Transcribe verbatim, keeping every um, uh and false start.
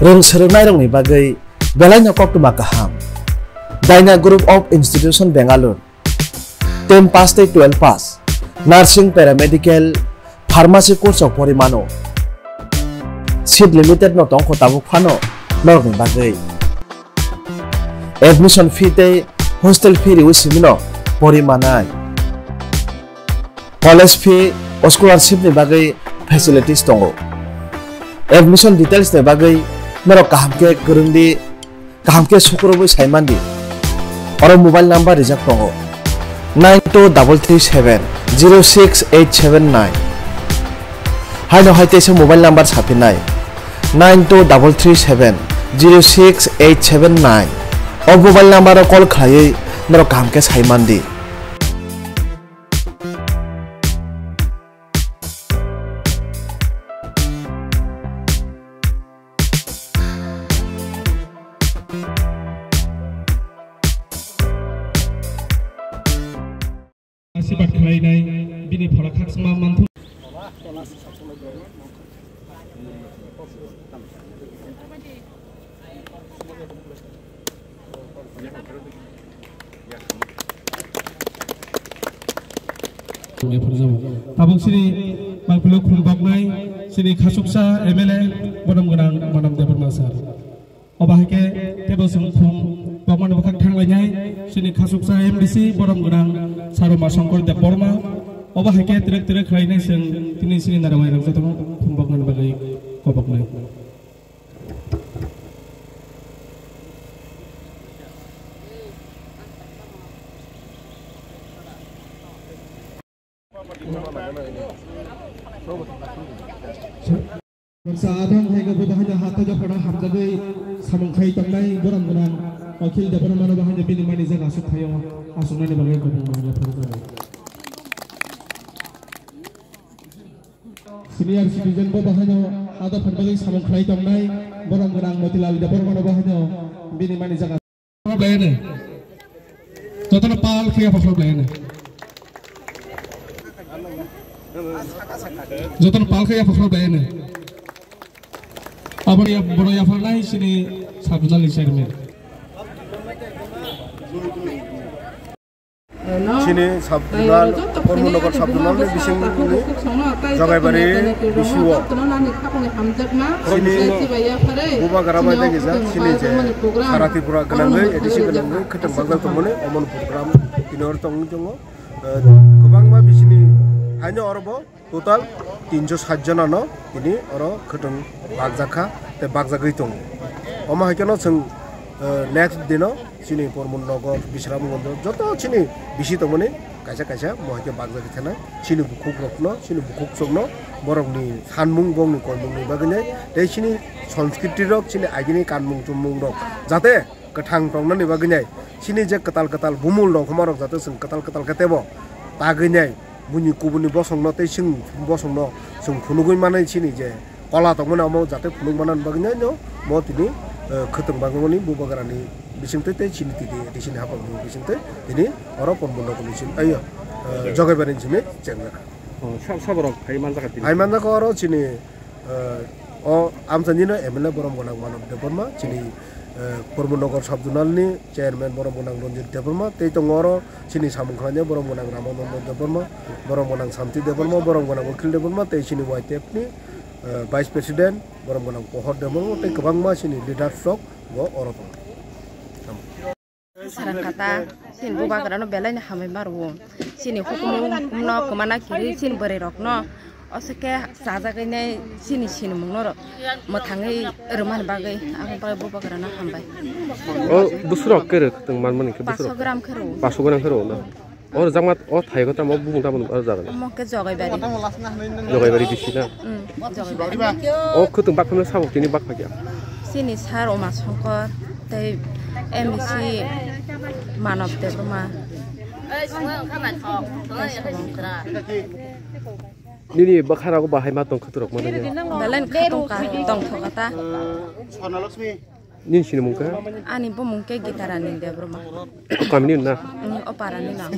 Rwng swrwngnairokni bagwi belaino koktwma kaham. Daina Group of Institution, Bengaluru. Ten pass tei twelve pass, nursing, paramedical, pharmacy course rok pori mano. Seat limited no tongkho tabuk phano norokni bagwi. Admission fee tei hostel fee riwi simino pori manai. College fee o scholarship ni bagwi facilities tongo. Admission details ni bagwi norok kaham khe kwrwng di. Kaham khe sukurubui sai mandi. Oro mobile number rijak tongo, nine two double three seven zero six eight seven nine. Haino hai teisa mobile number saphinai, nine two double three seven zero six eight seven nine. O mobile number o call khlaiwi norok kaham khe sai mandi. Asibat khlainai bini phola khaksma manthung. Tabuk sini bangpilo khum baknai sini khasuksa M L A bodom gwnang Manom Debbarma sir. Obo hai khe tebo chwng khum bakmani bwkhak thanglainai sini khasuksa M D C bodom gwnang Saruma Shankar Debbarma. Obo hai khe twrwk twrwk khlainai chwng tini sini narwai rok jotono khum bakmani bagwi koboknai. Sa adong hai khe bo bahai no hata japhano hamjagwi samung khai tongnai borom gwnang Akhil Debbarma no bahai no bini mani jaga asuk thaio asuknani bagwi kobong manya phuru jago. Senior citizen bo bahai no hata phano bagwi samung khlai tongnai borom gwnang Motilal Debbarma no bahai no bini mani jaga. Problem lainai. Jotono pal khe yapha problem lainai. Jotono pal khe yapha problem lainai. Aboni yap-, bono yapharnai sini sub zonal ni chairman. Chini sub zonal, Kormo Nagar sub zonal ni bisingni Jogaibari bisi o chini Bubagra bai tei gijak chini je sara Tripura gwnangwi, A D C gwnangwi khwtwng bakjak tongmani omo ni program tini oro tongwi tongo. Kwbangma bisini haino oro bo total tinso sat jona no tini oro khwtwng bakjak kha tei bakjagwi tongo. Omo hai kheno chwng, eh, next dino chini Kormo Nagar, Bisramganj joto chini bisi tongmani kaisa kaisa mo hai khe bakjagwi thanai. Chini bukhuk rokno, chini bukhuk chokno borokni sanmung, bongni koimungni bagwi nai tei chini sanskriti rok, chini agini kanmung chumung rok jate kwthang tongnani bagwi nai, chini je kwtal kwtal bumul rok homa rok jate chwng kwtal kwtal khe tebo tagwi nai, buini kubuni bosongno tei chwng bosongno chwng phunugwi manai, chini je kola tongmani omo jate phunuk manani bagwi nai no mo tini, eh, khwtwng bagmani Bubagrani bisingtwi tei chini tini, tei chini haphangni bisingtwi tini oro Kormo Nagarni simi, ayo, eh, Jogaibari simi chengjak. Oh, sa-, saborok hai manjak tini? Hai manjak oro chini Eh, o amchaini no M L A borom gwnang Manav Debbarma, chini, eh, Kormo Nagar sub zonal ni chairman borom gwnang Ranjit Debbarma, tei tongo oro chini samung khlainai borom gwnang Ramananda Debbarma, borom gwnang Santi Debbarma, borom gwnang Akhil Debbarma, tei chini Y T F ni, eh, vice president borom gwnang Pohor Debbarma, tei kwbangma chini leaders rok bo oro tongo. Sarang kata, chini Bubagrano belai ni hambai ma rwo. Chini hukumu, hukumno kwmana kiri chini bwrwi rokno. Oso khe chajagwi nai chini sinimungno ro-, mwthangwi rwmani bagwi, aboni bagwi Bubagrano hambai. O bwswk rok khe rw, khwtwng manmani khe bwswk rok? Paso gram khe rw. Paso gram khe rw na? O rwjakma, o thai khe tamo bumung tamo o jaga ni? Omo khe Jogaibari. Jogaibari bisi na? Mm, Jogaibari. O khwtwng bakphano sabuk tini bakpha kya? Chini sir Uma Shankar tei M D C Manav Debbarma. Nini bwkha rogo bahai ma tong khwtwrok mano ya? Belai ni kha tong kha, tong thok kha ta. Nini sinimung khe? Ani bumung khe Gitarani Debbarma. O kamini na? Mm, o parani na.